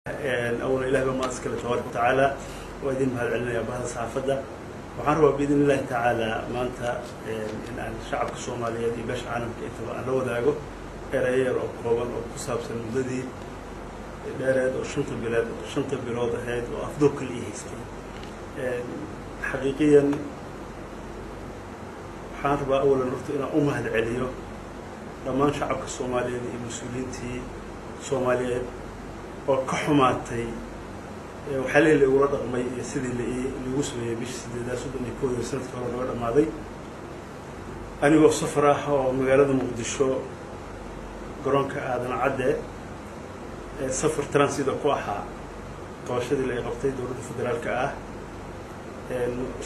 Awal Ilahi baa mahad iskale, tabaaraka watacaala. Waa idin mahad celinaya bahda saxaafadda. Waxaan rabaa, biidn illahi tacaala, maanta in aan shacabka Soomaaliyeed iyo beesha caalamka intaba aan la wadaago erayo yar oo kooban oo ku saabsan muddadii dheereed oo 5 bilood ahayd oo afduubka la ii haystay. Xaqiiqiyan, waxaan rabaa awalan horta inaan u mahad celiyo dhammaan shacabka Soomaaliyeed iyo mas-uuliyiintii Soomaaliyeed oo ka xumaatay waxyaalihii la igula dhaqmay iyo sidii laigu sameeyey bishii sideedaad 31-da sanadkii hore naga dhammaaday, anigoo safar ah oo magaalada Muqdisho, garoonka Aadan Cadde, safar transit ku ahaa. Qabashadii la ay qabtay dowladda federaalka ah,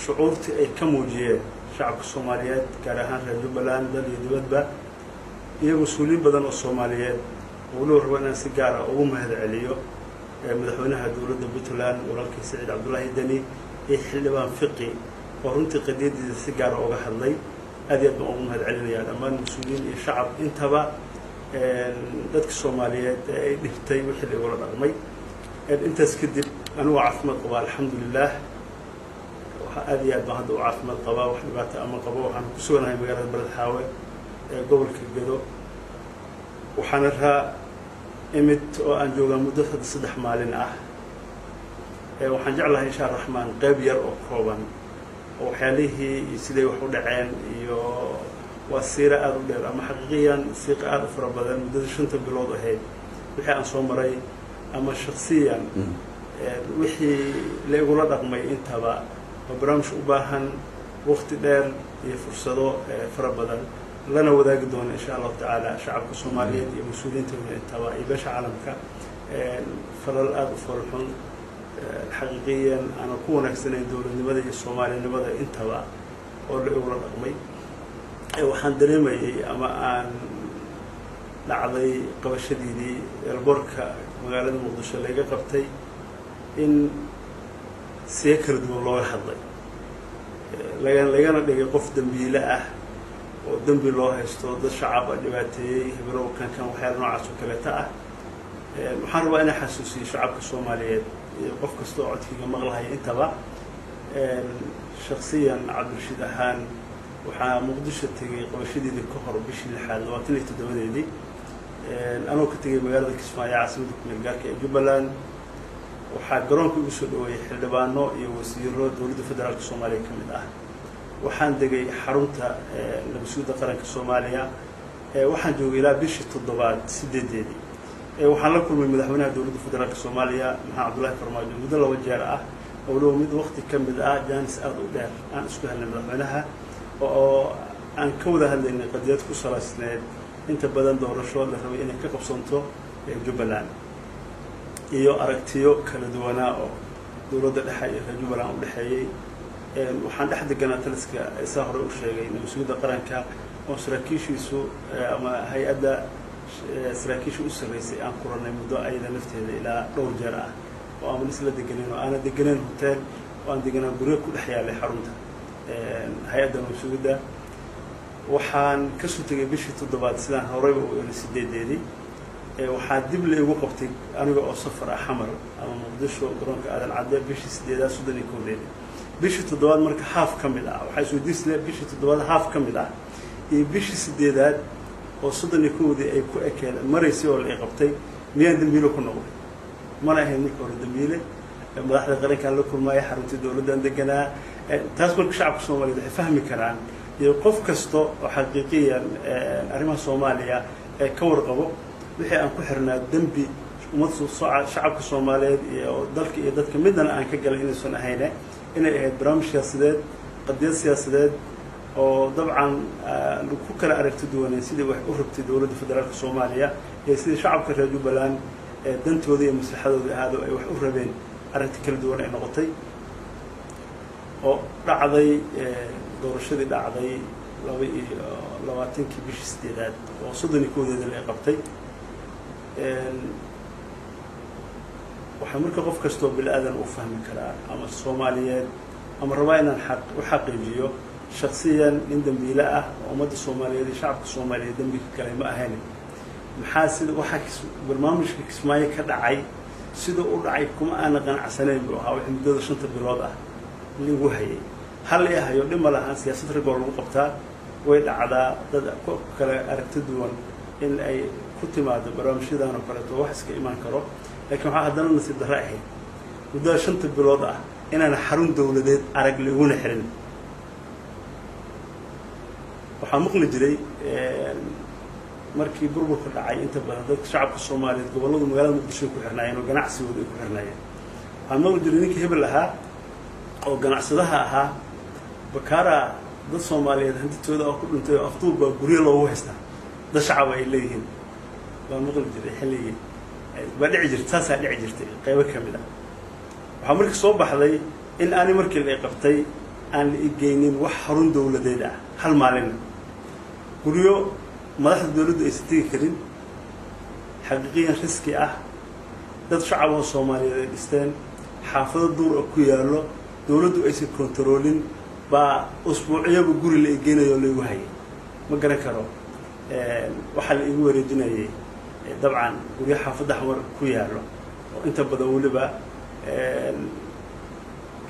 shucuurtii ay ka muujiyeen shacabka Soomaaliyeed, gaar ahaan reer Jubbaland, dal iyo dibadba, iyo mas-uuliyiin badan oo Soomaaliyeed, oo weliba rabo inaan si gaar ah ugu mahad celiyo madaxweynaha dowladda Puntland, walaalkii Saciid Cabdullaahi Deni, iyo xildhibaan Fiqi oo runtii qadiyadiisa si gaara uga hadlay. Aad iyo aad baan ugu mahad celinayaa dhammaan mas-uuliyiin iyo shacab intaba, dadka Soomaaliyeed ee ay dhibtay wixii la igula dhaqmay. Intaas kadib, anigoo caafimaad qabaa, alxamdulilah, waxaa aad iyo aad baan hadda u caafimaad qabaa, wax dhibaata ama qabo. Waxaan ku suganahay magaalada Beled Xaawe ee gobolka Gedo. Waxaana raa imid oo aan joogaa muddo hadda 3 maalin ah. Waxaan jeclahay, insha Araxmaan, qeyb yar oo kooban oo waxyaalihii iyo siday wax u dhaceen, iyo waa siiro aada u dheer ama xaqiiqiyan siiqa aada u fara badan, muddada 5-ta bilood ahayd wixii aan soo maray ama shaksiyan wixii la igula dhaqmay intaba. Waa barnaamij u baahan waqti dheer iyo fursado fara badan, lana wadaagi doono, insha Allahu tacaala, shacabka Soomaaliyeed iyo mas-uuliyiintooda intaba iyo beesha caalamka. Falal aada u foolxun, xaqiiqiyan aanan ku wanaagsanayn dowladnimada iyo Soomaalinimada intaba oo la igula dhaqmay. Waxaan dareemayay ama aan dhacday qabashadeedii airport-ka magaalada Muqdisho laga qabtay in siyo kala duwan looga hadlay, lagana dhigay qof dembiile ah oo dembi loo haysto, dad shacab a dhibaateeyey, hebelow kankan, waxyaala noocaas oo kaleeta ah. Waxaan rabaa inaan xasuusiyo shacabka Soomaaliyeed iyo qof kasta oo codkayga maqlahaya intaba, shaksiyan Cabdirashiid ahaan, waxaa Muqdisho tegey qabashadeedii ka hor bishii lixaad 27-deedii, anoo ka tegay magaalada Kismaayo, caasimadda kumeel gaarka ee Jubbaland. Waxaa garoonka igu soo dhaweeyey xildhibaano iyo wasiiro dowladda federaalka Soomaaliya ka mid ah. Waxaan degay xarunta nabadsuudda qaranka Soomaaliya. Waxaan joogay ilaa bishii toddobaad 8-deedii. Waxaan la kulmay madaxweynaha dowladda federaalka Soomaaliya, Maxamed Cabdullahi Farmaajo, muddo 2 jeer ah, oo waliba mid waqti ka mid ah jaanis aada u dheer aan isku helnay madaxweynaha, oo aan ka wada hadlaynay qadiyad ku salaysneed inta badan doorasho la rabay inay ka qabsanto Jubbaland iyo aragtiyo kala duwanaa oo dowladda dhexe iyo reer Jubbaland u dhexeeyey. Waxaan dhex deganaa taliska, saa hore u sheegay, nabadsugyadda qaranka, oo saraakiishiisu ama hay-adda saraakiisha u sarreysay aan kulanay muddo ayada lafteeda ilaa dhowr jeer ah, oo aanan isla deganeyn, oo aanan deganeyn hotel, oo aan deganaa guryo ku dhex yaalay xarunta hay-adda nabadsugyadda. Waxaan kasoo tegay bishii toddobaad, sidaan horeyba u iri, 8-deedii. Waxaa dib la igu qabtay aniga oo safar ah Xamar ama Muqdisho, garoonka Aadan Cadde, bishii sideedaad 31-deedii. Bishii toddobaad marka half ka mid ah, waxaa isweydiisle, bishii toddobaad half ka mid ah iyo bishii sideedaad oo 31-dii ay ku ekeed maraysay oo la i qabtay, miyaan dembiile ku noqday? Mana ahayn marka hore dembiile. Madaxda qarankaan la kulmaaya, xaruntii dowladdan deganaa. Taas marka shacabka Soomaaliyed waxay fahmi karaan, iyo qof kasta oo xaqiiqiyan arrimaha Soomaaliya ee ka warqabo, wixii aan ku xirnaa dembi ummad shacabka Soomaaliyeed iyo dalka iyo dadka midnana aan ka galay inaysan ahayne, inay ahayd barnaamij siyaasadeed, qadiyad siyaasadeed oo dabcan ku kala aragti duwaneen sidii wax u rabtay dowladda federaalka Soomaaliya iyo sidii shacabka reer Jubbaland ee dantooda iyo maslaxadooda ahaado ay wax u rabeen, aragti kala duwan ay noqotay, oo dhacday doorashadii dhacday 22-kii bishii sideedaad oo 31-deeda la qabtay. Waxaa marka qof kastoo bini aadan uu fahmi karaa ama Soomaaliyeed ama rabaa inaan aq u xaqiijiyo, shaksiyan nin dembiile ah oo ummadda Soomaaliyeed iyo shacabka Soomaaliyeed dembi ka galay ma ahayn. Maxaa sida waxaa barnaamijka Kismaayo ka dhacay Siduu u dhacay kuma aana qanacsanayn buu ahaa wixii muddada 5 bilood ah lagu hayay. Hal i hayo dhib ma lahan, siyaasad ragoo lagu qabtaa way dhacdaa, dad ku kale aragti duwan in ay ku timaado barnaamijyadan oo kaleeto wax iska imaan karo. Laakiin waxaa haddana nasiib darro ahayd muddada 5 bilood ah inaan xarun dowladeed arag laiguna xirin. Waxaa maqli jiray markii burburka dhacay inta badan dadka shacabka Soomaaliyeed gobolladu magaalada Muqdisho ku xirnaayeen oo ganacsigooda ay ku xirnaayeen. Waxaa maqli jiray ninkii hebel ahaa oo ganacsadaha ahaa bakaara dad Soomaaliyeed hantitooda oo ku dhintay oo afduub baa guryo loogu haystaa, dad shacab ay leeyihiin baa maqli jiray. Xilligii baa dhici jirtay, saasaa dhici jirtay qaybo ka mid ah. Waxaa markii soo baxday in aani markii la qabtay aan la igeynin wax xarun dowladeed ah hal maalin, guryo madaxda dowladdu aysan tegi karin, xaqiiqiyan riski ah, dad shacab oo Soomaaliyeed ay dhisteen, xaafado duur oo ku yaallo, dowladdu aysan kontaroolin, baa usbuucyaba guri la igeynayo oo laigu hayay. Ma garan karo waxaa la igu wareejinayay, dabcan guryo xaafadda Xamar ku yaallo oo inta badan weliba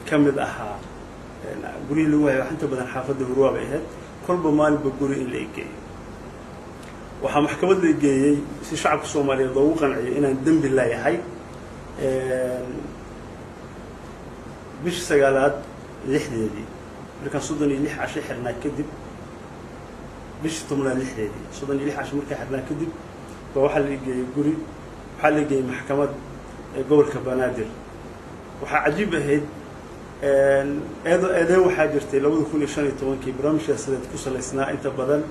ka mid ahaa guryihii lagu hayay wax inta badan xaafadda Hurwaa bay ahayd, kolba maalinba guri in la igeeyo. Waxaa maxkamad la igeeyey si shacabka Soomaaliyeed loogu qanciyo inaan dembi leeyahay bishii 9aad 6deedii, markaan 36 casho xirnaa kadib. Bishii 10aad 6deedii, 36 casho markaa xirnaa kadib, baa waxaa la igeeyey guri, waxaa la igeeyey maxkamad ee gobolka Banaadir. Waxaa cajiib ahayd eedo eedeen waxaa jirtay 2015kii barnaamij siyaasadeed ku salaysnaa inta badan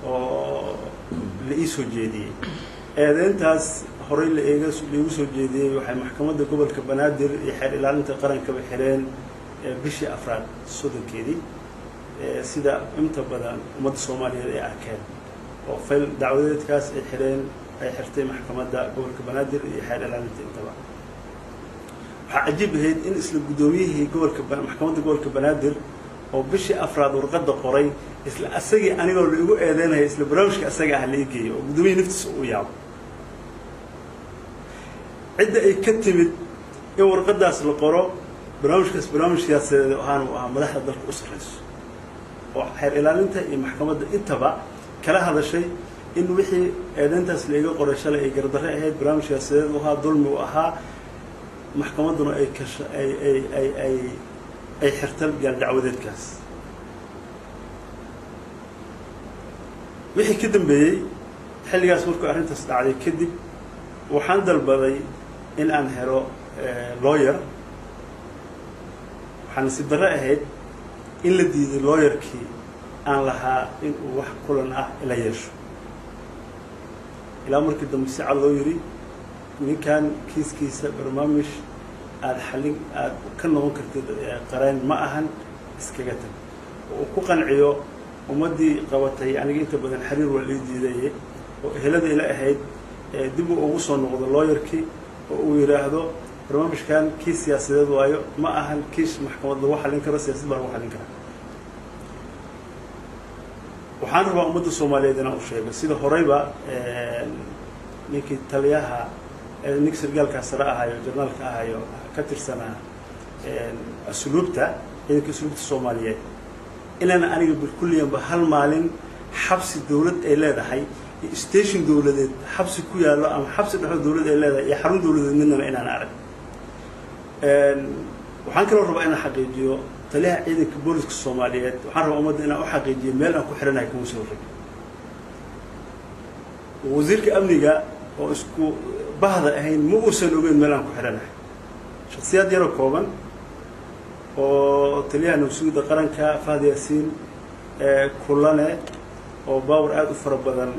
oo la ii soo jeediyey. Eedeyntaas horey la eega laigu soo jeediyey waxay maxkamadda gobolka Banaadir iyo xeer ilaalinta qarankaba xireen bishii 4aad 30keedii, sida inta badan ummadda Soomaaliyeed ay arkeen oo fayl dacwadeedkaas ay xireen ay xirtay maxkamadda gobolka Banaadir iyo xeer ilaalinta intaba. Waxaa cajiib ahayd in isla guddoomiyihii gobolka maxkamadda gobolka Banaadir oo bishii 4aad warqadda qoray, isla asagii anigoo la igu eedeynaya isla barnaamijka asaga ah la ii geeyo oo guddoomiyihii naftiisa uu yaabo. Cidda ay ka timid in warqaddaas la qoro barnaamijkaas barnaamij siyaasadeed ahaan uu ahaa madaxda dalka u sarreyso oo xeer ilaalinta iyo maxkamadda intaba kala hadashay in wixii eedeyntaas la iga qoray shalay ay gardarre ahayd, barnaamij siyaasadeed u ahaa, dulmi u ahaa, maxkamadduna ay kasha ay ay ay ay ay xirta gaal dacwadeedkaas. Wixii ka dambeeyey xilligaas markuu arrintaas dhacday kadib, waxaan dalbaday in aan helo lawyer. Waxaa nasiib darro ahayd in la diiday lawyerkii aan lahaa in uu wax kulan ah ila yeesho, ilaa markii dambe si cad loo yidhi ninkan kiiskiisa barnaamij aada xallin aada ka noqon kartid qareen ma ahan, iskaga tag, oo uu ku qanciyo ummaddii qabatay. Aniga inta badan xiriir waa lii diidaye oo ehelada ila ahayd dib uu ugu soo noqdo lawyerkii oo uu yidhaahdo barnaamijkan kiis siyaasadeed waayo, ma ahan kiis maxkamad lagu xallin karo, siyaasad baa lagu xallin karaa. Waxaan rabaa ummadda Soomaaliyeed inaan u sheego sida horeyba ninkii taliyaha, ninkii sargaalkaa sare ahayo, jarnaalka ahayo, ka tirsanaa asluubta, ciidanka asluubta Soomaaliyeed, inaana aniga bilkulliyanba hal maalin xabsi dowlad ay leedahay iyo station dowladeed xabsi ku yaallo ama xabsi dhexoo dowlad ay leedahay iyo xarun dowladeed midnaba inaan arag. Waxaan kaloo rabaa inaan xaqiijiyo taliyaha ciidanka booliska Soomaaliyeed, waxaan rabaa ummadda inaan u xaqiijiyo meel aan ku xiranahay kuma soo rag. Wasiirka amniga oo isku bahda ahayn ma uusan ogeyn meel aan ku xiranahay. Shaksiyaad yaroo kooban oo taliyaha nabsugidda qaranka Fahad Yaasiin kulane oo baawar aada u fara badan,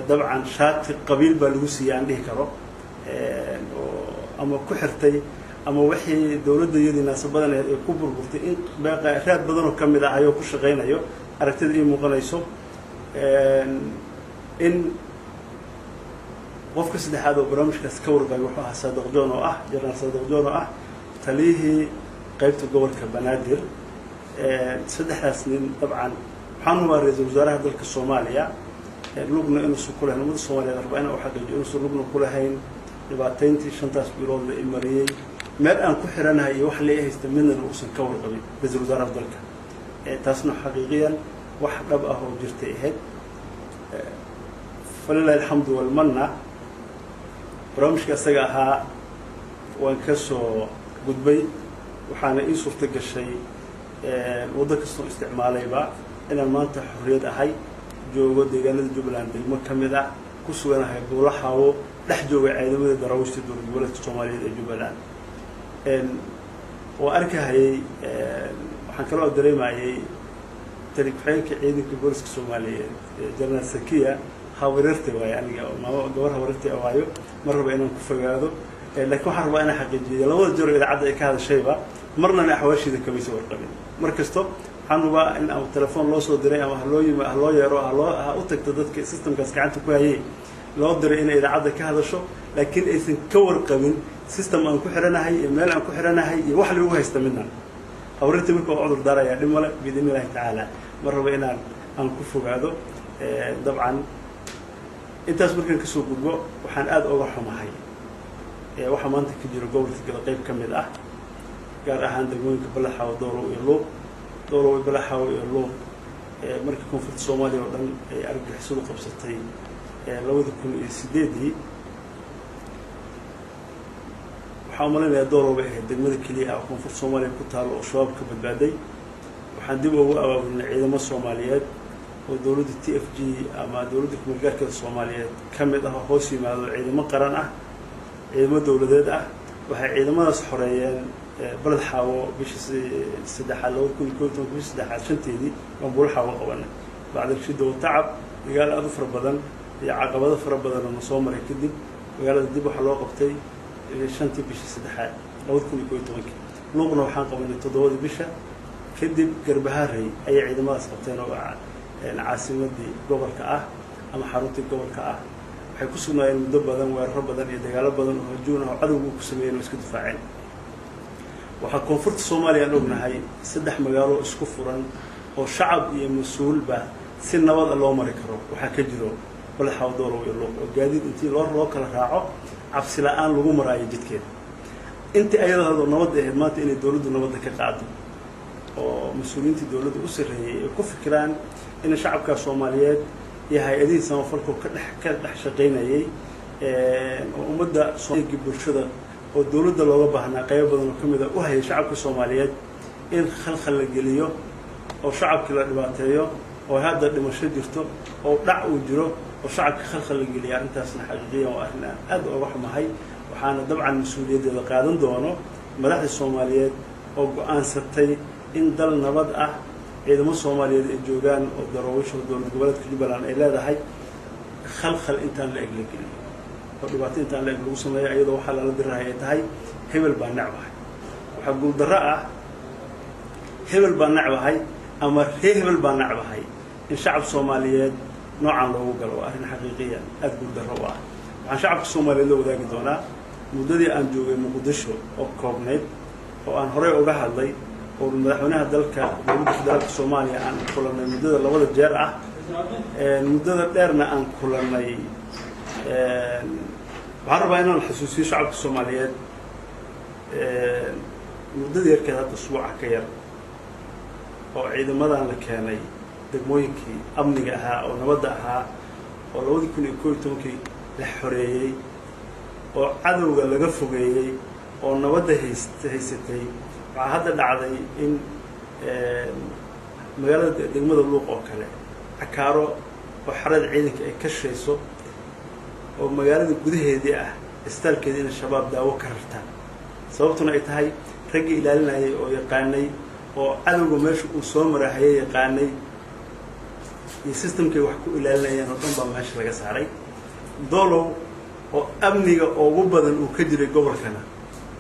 dabcan shaati qabiil baa lagu siiyey aan dhihi karo, oo ama ku xirtay ama wixii dowladda iyadii naasabadan ahayd ay ku burburtay in raad badan oo ka mid ah ayoo ku shaqaynayo aragtida ii muuqanayso. In qofka saddexaad oo barnaamijkaas ka warqabay wuxuu ahaa Saadiq John, oo ah Jenaraal Saadiq John, oo ah taliyihii qaybta gobolka Banaadir. Saddexdaas nin dabcan waxaan hubaa ra-iisul wasaaraha dalka Soomaaliya lugna inuusan ku lahayn. Ummadda Soomaaliyeed rabaa inaan u xaqiijiyo inuusan lugna ku lahayn Dhibaatayntii 5taas bilood la imariyey, meel aan ku xiranahay iyo wax la haysta midnana uusan ka warqabin ra-iisul wasaaraha dalka. Taasna xaqiiqiyan wax dhab ah oo jirtay ahayd. Falilahi alxamdu walmanna, barnaamijka isaga ahaa waan ka soo gudbay. Waxaana ii suurto gashay waddo kastoo isticmaalayba inaan maanta xorriyad ahay, joogo deegaanada Jubbaland degmo ka mid ah, ku suganahay Buulaxaawo, dhex jooga ciidamada daraawiishta dowlad goboleedka Soomaaliyeed ee Jubbaland. Waa arkahayay, waxaan kaloo dareemayay tali ku-xigeenka ciidanka booliska Soomaaliyeed, Jenaraal Sakiya, habaryartay waayo. Aniga maamo gabar habaryartay waayo, ma raba inaan ku fogaado, laakiin waxaan rabaa inaan xaqiijiyo labada jeer oo idaacadda ay ka hadashayba marnana axwaashiida kamaysa warqabin. Mar kasto waxaan hubaa in ama telefoon loo soo diray ama haloo yimi, haloo yeero, haloo ha u tagto dadka systemkaas gacanta ku hayay loo diray inay idaacadda ka hadasho, laakiin aysan ka warqabin system aan ku xiranahay iyo meel aan ku xiranahay iyo wax lagu haysta midna. Habaryartii marka waa cudur daarayaa, dhib male, biidni Illaahi tacaala. Ma rabo inaan aan ku fogaado. Dabcan intaas markaan kasoo gudbo, waxaan aada oga xumahay waxaa maanta ka jiro gobolka Gado qeyb ka mid ah, gaar ahaan degmooyinka Balaxaawo, Doolow iyo Luuq. Doolow iyo Balaxaawo iyo Luuq, markii koonfurta Soomaaliya oo dhan ay argagixisadu qabsatay 2008-dii, waxaan umalaynayaa Doolow bay ahayd degmada keliya ah oo koonfurta Soomaaliya ku taalo oo Shabaab ka badbaaday. Waxaan dib ugu abaabulnay ciidamo Soomaaliyeed oo dowladda TFG ama dowladda kumeelgaarkeeda Soomaaliyeed ka mid ah oo hoos yimaado, ciidamo qaran ah, ciidamo dowladeed ah. Waxay ciidamadaas xoreeyeen Baled Xaawo bishii saddexaad 2011-ka, bishii saddexaad 5teedii baan Buula Xaawo qabanay, bacda shida wa tacab, dagaal aada u fara badan iyo caqabado fara badan oo na soo maray kadib. Magaalada dib waxaa loo qabtay 5tii bishii saddexaad 2011-kii. Luuqna waxaan qabanay 7-dii bisha kadib. Garbaharey ayay ciidamadaas qabteen oo caasimadii gobolka ah ama xaruntii gobolka ah. Waxay ku sugnaayeen muddo badan, weeraro badan iyo dagaalo badan oo hajuun ah oo cadowga uu ku sameeyeen oo iska difaaceen. Waxaa koonfurta Soomaaliya aan ognahay saddex magaalo isku furan oo shacab iyo mas-uulba si nabad a loo mari karo. Waxaa ka jiro Balaxaaw, Doolow iyo Luuq, oo gaadiid intii loo kala raaco cabsi la-aan lagu maraayo jidkeeda. Intii ayadoo nabadda ahayd, maanta inay dowladdu nabadda ka qaado oo mas-uuliyiintii dowladda u sarreeyey ay ku fikiraan in shacabka Soomaaliyeed iyo hay-adihii samafalku ka dhex shaqaynayay oo ummadda bulshada oo dowladda looga baahnaa qaybo badan oo ka mid a u hayay shacabka Soomaaliyeed, in khalkhal la geliyo oo shacabkii la dhibaateeyo oo hadda dhimasho jirto oo dhac uu jiro oo shacabka khalkhal la geliya, arrintaasna xaqiiqiyan waa arrin aan aada oga xumahay. Waxaana dabcan mas-uuliyaddeeda qaadan doono madaxda Soomaaliyeed oo go-aansatay in dal nabad ah ciidamo Soomaaliyeed ay joogaan oo daraawiisha dowlad goboleedka Jubbaland ay leedahay khalkhal intaan la eg la geliyo oo dhibaato intaan la eg lagu sameeyo, iyadoo waxaa lala dirahay ay tahay hebel baa necbahay. Waxaa guuldarro ah hebel baa necbahay ama ree hebel baa necbahay in shacab Soomaaliyeed noocan loogu galo. Waa arrin xaqiiqiyan aada guuldarro u ah. Waxaan shacabka Soomaaliyeed la wadaagi doonaa muddadii aan joogay Muqdisho oo koobnayd oo aan horey uga hadlay oo madaxweynaha dalka dowladda federaalka Soomaaliya aan kulanay muddada labada jeer ah, muddada dheerna aan kulanay. Waxaan rabaa inaan xusuusiyo shacabka Soomaaliyeed muddada yarkeed hadda usbuuca ka yar oo ciidamadan la keenay degmooyinkii amniga ahaa oo nabadda ahaa oo 2011-kii la xoreeyey oo cadowga laga fogeeyey oo nabadda haysatay. Waxaa hadda dhacday in magaalada degmada Luuq oo kale, Cakaaro oo xerada ciidanka ay ka shayso oo magaalada gudaheedii ah, istaalkeedii inay Shabaab daawo ka rartaan, sababtuna ay tahay raggii ilaalinayay oo yaqaanay oo cadowga meesha uu soo marahayay yaqaanay iyo systemkay wax ku ilaalinayeen oo dhan baa meesha laga saaray. Doolow oo amniga ugu badan uu ka jiray gobolkana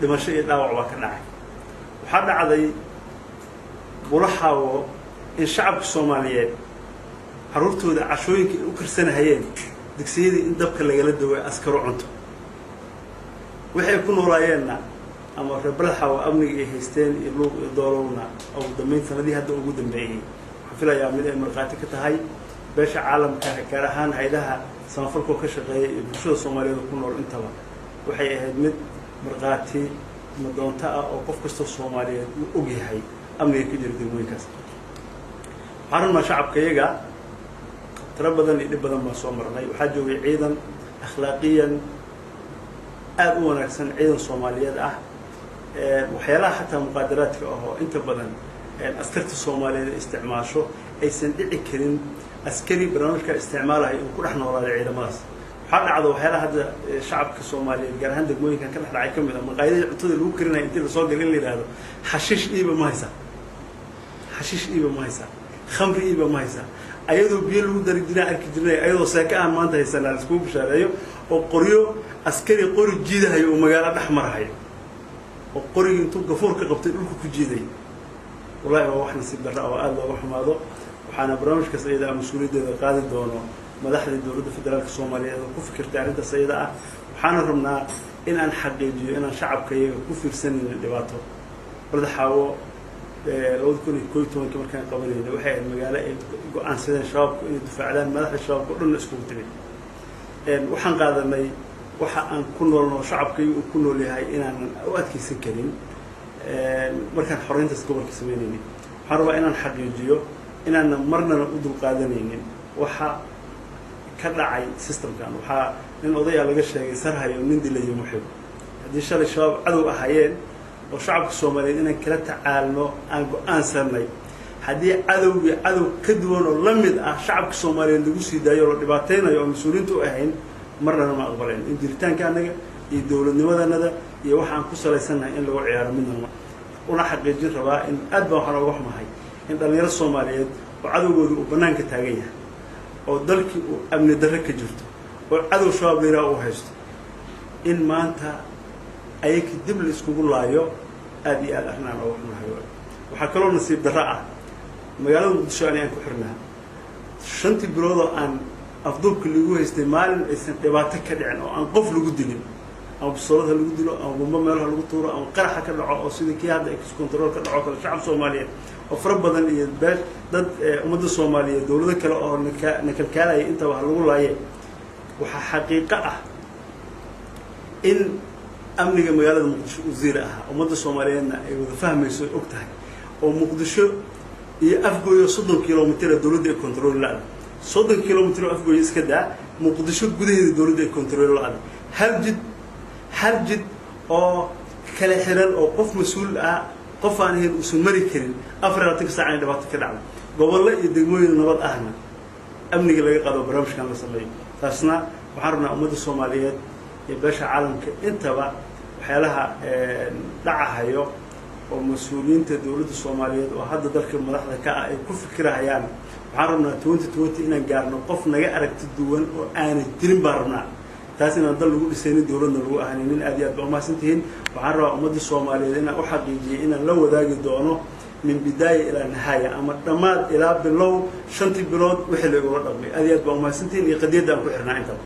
dhimasho iyo dhaawac baa ka dhacay. Waxaa dhacday Bulaxaawo in shacabka Soomaaliyeed carruurtooda cashooyinka ay u karsanahayeen dugsiyadii in dabka lagala daway askaro cunto waxay ku noolaayeenna ama reer Balaxaawo amniga ay haysteen iyo Luuq iyo Doolowna ugu dambeyn sanadihii hadda ugu dambeeyey. Waxaan filayaa mid ay markhaati ka tahay beesha caalamka, gaar ahaan hay-adaha samafalkoo ka shaqeeya iyo bulshada Soomaaliyeed oo ku nool intaba. Waxay ahayd mid markhaati madoonto ah oo qof kastoo Soomaaliyeed uu og yahay amniga ka jira degmooyinkaas. Waxaan rabnaa shacabka iyaga, tiro badan iyo dhib badan baan soo marnay. Waxaa joogay ciidan akhlaaqiyan aada u wanaagsan, ciidan Soomaaliyeed ah. Waxyaalaha xataa muqaadaraadka ahoo inta badan askarta Soomaaliyeed ay isticmaasho, aysan dhici karin askari barnaamijkaa isticmaalahay uu ku dhex noolaaday ciidamadaas. Waxaa dhacda waxyaalaha hadda shacabka Soomaaliyeed, gaar ahaan degmooyinkan ka dhex dhacay, ka mid ah maqaayadihii cuntada lagu karinaya intii lasoo galay in la yidhaahdo: "Xashiish iiba ma haysaa? Xashiish iiba ma haysaa? Khamri iiba ma haysaa?" Ayadoo biyo lagu dari jiraan arki jirnay, ayadoo seeka aan maanta haysanaa laiskugu bishaareeyo, oo qoryo askari qori jiidahayo oo magaalo dhex marahayo, oo qorigii intuu gafuur ka qabtay dhulka ku jiiday. Wallahi waa wax nasiib darra oo aada looga xumaado. Waxaana barnaamijkaas iyada ah mas-uuliyaddeeda qaadi doono madaxda Dowladda Federaalka Soomaaliyeed oo ku fikirtay arrintaas iyada ah. Waxaana rabnaa in aan xaqiijiyo inaan shacabka iyaga ku fiirsanaynin dhibaato. Baled Xaawo 2011-kii markaan qabanayna waxay ahayd magaalo ay go-aansadeen Shabaabku inay difaacdaan. Madaxda Shabaabka o dhanna iskugu timid. Waxaan qaadanay waxa aan ku noolnoo shacabka iyaga uu ku nool yahay inaanan u adkeysan karin. Markaan xoreyntaas gobolka sameynaynay, waxaan rabaa inaan xaqiijiyo inaanan marnana u dulqaadanaynin waxa ka dhacay systemkan. Waxaa nin odayaa laga sheegay sarhayo nin dilayo muxib. Haddii shalay Shabaab cadow ahaayeen oo shacabka Soomaaliyeed inaan kala tacaalno aan go-aansanay, haddii cadowgii cadow ka duwan oo la mid ah shacabka Soomaaliyeed lagu sii daayo oo la dhibaateynayo oo mas-uuliyiinta u ahayn, marnana ma aqbalayn in jiritaanka annaga iyo dowladnimadanada iyo waxa aan ku salaysannahay in lagu ciyaaro midna. Una xaqiijin rabaa in aad baa waxaan oga xumahay in dhallinyaro Soomaaliyeed oo cadowgooda uu bannaanka taagan yahay, oo dalkii uu amni darre ka jirto, oo cadow Shabaab layiraha uu haysto, in maanta ayakii dib la iskugu laayo. Aada iyo aad arrin aan oga xumahay. Waxaa kaloo nasiib darro ah magaalada Muqdisho ani aan ku xirnaa 5-tii biloodoo aan afduubka lagu haystay, maalin aysan dhibaato ka dhicin oo aan qof lagu dilin, ama bisoolad ha lagu dilo, ama bumbo meelaha lagu tuuro, ama qaraxa ka dhaco, oo sidii kii hadda ex control ka dhaco kale, shacab Soomaaliyeed oo fara badan iyo bee dad ummadda Soomaaliyeed, dowlado kale oo naka nakalkaalaya intaba ha lagu laaye. Waxaa xaqiiqo ah in amniga magaalada Muqdisho uu zero ahaa, ummadda Soomaaliyeedna ay wada fahmayso, og tahay, oo Muqdisho iyo Afgooyo 30 kilomitr dowladda ay control la-da. 30 kilomitr oo Afgooyo iska daa, Muqdisho gudaheeda dowladda ay control la-da. Hal jid, hal jid oo kala xiran oo qof mas-uul ah, qof aan ahayn uusan mari karin, 24-ka saac inay dhibaato ka dhacdo, gobollo iyo degmooyin nabad ahna amniga laga qaado, barnaamijkan la sameeyo. Taasna waxaan rabnaa ummadda Soomaaliyeed iyo beesha caalamka intaba waxyaalaha dhacahayo oo mas-uuliyiinta dowladda Soomaaliyeed oo hadda dalka madaxda ka ah ay ku fikirahayaan. Waxaan rabnaa 2020 inaan gaarno qof naga aragti duwan oo aanay jirin baan rabnaa. Taas inaan dal lagu dhisaynin, dowladna lagu ahanaynin. Aad iyo aad ba umahadsan tihiin. Waxaan rabaa ummadda Soomaaliyeed inaan u xaqiijiyay inaan la wadaagi doono min bidaaya ilaa nihaaya ama dhammaad ilaa bilow 5-tii bilood wixii la igula dhaqmay. Aad iyo aad baa umahadsantihiin iyo qadiyadda aan ku xirnaa intaba.